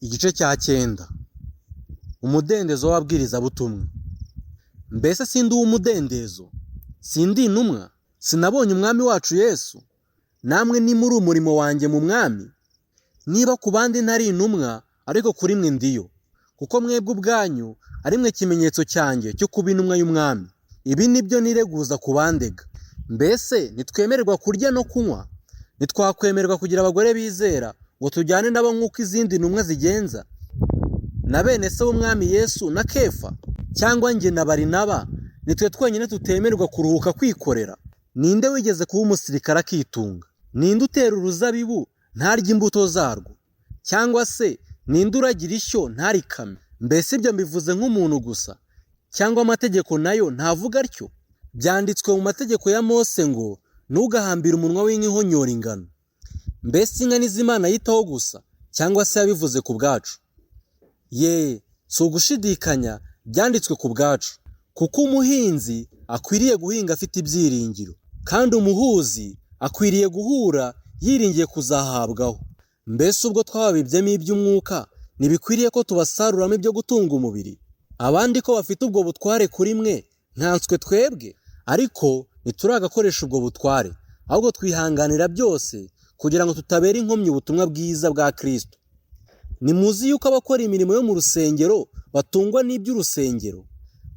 Igice cya 9. Umudendezo w'ababwirizabutumwa. Mbese sindi uw'umudendezo? Sindi intumwa? Sinabonye Umwami wacu Yesu? Namwe nimuri umurimo wanjye mu Mwami? Niba ku bandi ntari intumwa, ariko kuri mwe ndiyo, kuko mwebwe ubwanyu ari mwe kimenyetso cyanjye cyo kuba intumwa y'Umwami. Ibi ni byo nireguza ku bandega. Mbese ntitwemererwa kurya no kunywa? Ntitwakwemererwa kugira abagore bizera ngo tujyane nabo nk'uko izindi ntumwa zigenza, na bene se w'Umwami Yesu na Kefa? Cyangwa njye na Barinaba nitwe twenyine tutemererwa kuruhuka kwikorera? Ninde wigeze kuba umusirikare akitunga? Ninde utera uruzabibu ntarye imbuto zarwo? Cyangwa se ninde uragira ishyo ntarikame? Mbese ibyo mbivuze nk'umuntu gusa, cyangwa amategeko nayo ntavuga atyo? Byanditswe mu mategeko ya Mose ngo ntugahambire umunwa w'inka ihonyora ingano. Mbese inka nizo Imana yitaho gusa, cyangwa se yabivuze ku bwacu? Ye, si ugushidikanya, byanditswe ku bwacu, kuko umuhinzi akwiriye guhinga afite ibyiringiro, kandi umuhuzi akwiriye guhura yiringiye kuzahabwaho. Mbese ubwo twababibyemo iby'umwuka, ntibikwiriye ko tubasaruramo ibyo gutunga umubiri? Abandi ko bafite ubwo butware kuri mwe, nkanswe twebwe? Ariko ntituragakoresha ubwo butware, ahubwo twihanganira byose kugira ngo tutabera inkomyi ubutumwa bwiza bwa Kristo. Nimuzi yuko abakora imirimo yo mu rusengero batungwa n'iby'urusengero,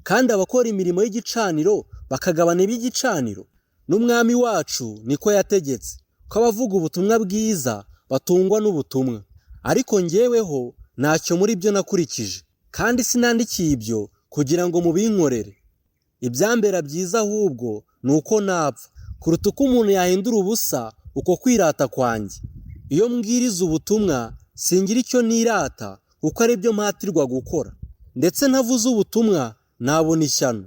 kandi abakora imirimo y'igicaniro bakagabana iby'igicaniro. N'Umwami wacu niko yategetse ko abavuga ubutumwa bwiza batungwa n'ubutumwa. Ariko njyeweho ntacyo muri byo nakurikije, kandi sinandikiye ibyo kugira ngo mubinkorere. Ibyambera byiza ahubwo ni uko napfa, kuruta uko umuntu yahindura ubusa uko kwirata kwanjye. Iyo mbwiriza ubutumwa singira icyo nirata, kuko ari byo mpatirwa gukora. Ndetse ntavuze ubutumwa nabona ishyano.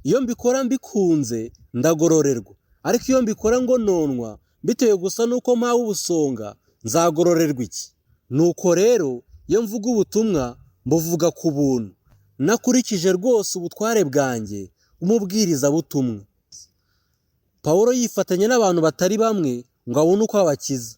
Iyo mbikora mbikunze ndagororerwa, ariko iyo mbikora ngo nonwa bitewe gusa n'uko mpawe ubusonga, nzagororerwa iki? Nuko rero iyo mvuga ubutumwa mbuvuga ku buntu, nakurikije rwose ubutware bwanjye bw'umubwirizabutumwa. Pawulo yifatanya n'abantu batari bamwe ngo abone uko abakiza.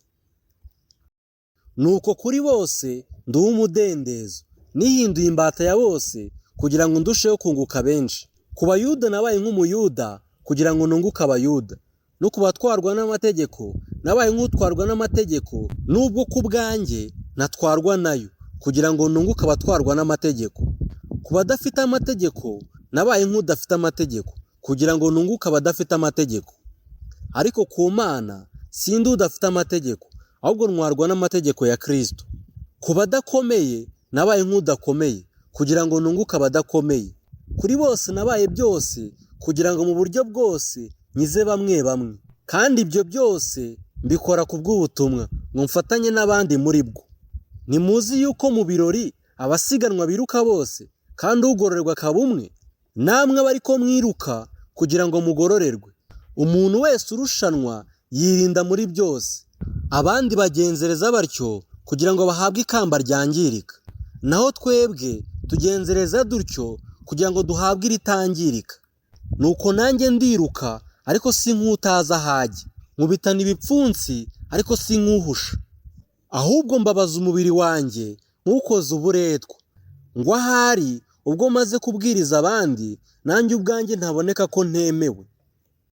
Nuko kuri bose ndi uw'umudendezo, nihinduye imbata ya bose kugira ngo ndusheho kunguka benshi. Ku Bayuda nabaye nk'Umuyuda kugira ngo nunguke Abayuda, no ku batwarwa n'amategeko nabaye nk'utwarwa n'amategeko, nubwo ku bwanjye ntatwarwa nayo, kugira ngo nunguke abatwarwa n'amategeko. Ku badafite amategeko nabaye nk'udafite amategeko, kugira ngo nunguke abadafite amategeko. Ariko ku Mana sindi udafite amategeko, ahubwo ntwarwa n'amategeko ya Kristo. Ku badakomeye nabaye nk'udakomeye, kugira ngo nunguke abadakomeye. Kuri bose nabaye byose, kugira ngo mu buryo bwose nkize bamwe bamwe. Kandi ibyo byose mbikora ku bw'ubutumwa, ngo mfatanye n'abandi muri bwo. Ntimuzi yuko mu birori abasiganwa biruka bose, kandi ugororerwa akaba umwe? Namwe abe ariko mwiruka kugira ngo mugororerwe. Umuntu wese urushanwa yirinda muri byose. Abandi bagenzereza batyo kugira ngo bahabwe ikamba ryangirika, naho twebwe tugenzereza dutyo kugira ngo duhabwe iritangirika. Nuko nanjye ndiruka, ariko si nk'utazi aho ajya, nkubitana ibipfunsi, ariko si nk'uhusha. Ahubwo mbabaza umubiri wanjye nk'ukoze uburetwa, ngo ahari ubwo maze kubwiriza abandi, nanjye ubwanjye ntaboneka ko ntemewe.